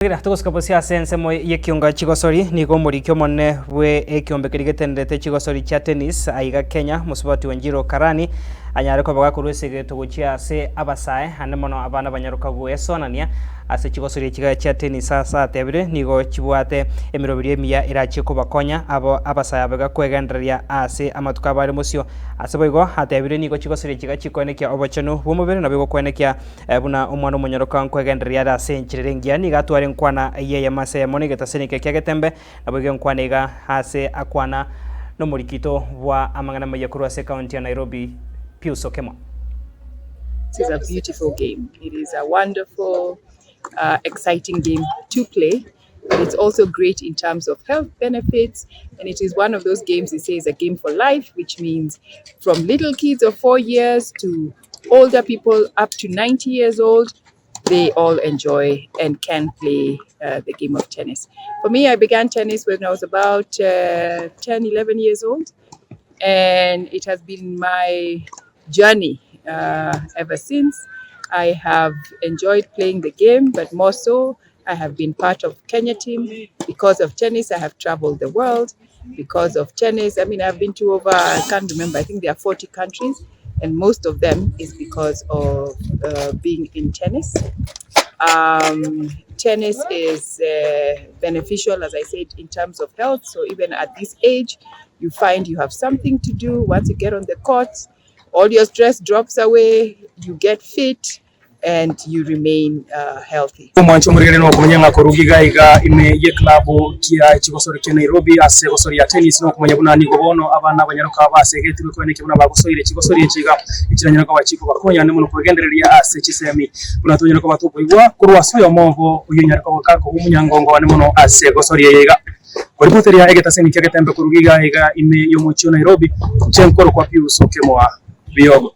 Ekero togosika bosio ase ensemo y'ekionga chigosori, nigo omoriki omonene bwe ekiombe keria getenderete chigosori chia tennis aiga Kenya, mosubati Wanjiru Karani, anyare koba gakorwa esegeto gochia ase abasae ande mono abana banyaroka goesoanania ase chigosori echi chia tennis ase atebire nigo chibwate emeroberio emiya erachie kobakonya abo abasae aba iga kwegendereria ase amatuko abo are mosio. Ase boigo atebire nigo chigosori echi iga chikoenekia obochenu bw'omobere nabo igokwenekia Buna omwana omonyaroka nkwegendereria are ase enchera ere engiya, nigo atware enkwana y'eyemo ase eyemo na egetaseni eke kia getembe, naboigo enkwana iga ase akwana nomorikito bwa amang'ana amayia korwa ase ekaunti ya Nairobi, Pius Okemwa. It is a beautiful game. It is a wonderful, uh, exciting game to play. But it's also great in terms of health benefits. And it is one of those games they say is a game for life, which means from little kids of four years to older people up to 90 years old, they all enjoy and can play uh, the game of tennis. For me, I began tennis when I was about uh, 10, 11 years old, and it has been my journey uh, ever since. I have enjoyed playing the game, but more so, I have been part of Kenya team. Because of tennis, I have traveled the world. Because of tennis, I mean, I've been to over, I can't remember, I think there are 40 countries, and most of them is because of uh, being in tennis. Um, tennis is uh, beneficial, as I said, in terms of health. So even at this age, you find you have something to do. Once you get on the court, all your stress drops away, you get fit, and you remain uh, healthy. Omwancho omorigani nokomanya ng'a korwa iga iga ime y'eklabu kia chigosori kia Nairobi ase egosori ya tennis nokomanya buna nigo bono abana abanyaroka basegetirwe koenekia buna bagosoire chigosori echi iga echiranyare koba chikobakonya naende mono kwegendereria ase chisemi buna tonyare koba tokoigwa korwa ase oyomo obo oyio onyare koba koba omonyangongo one mono ase egosori eye iga. Koripoteria egetaseni kia getembe korwa iga iga ime y'omochie o Nairobi, inche nkorokwa Pius Okemoa Biogo.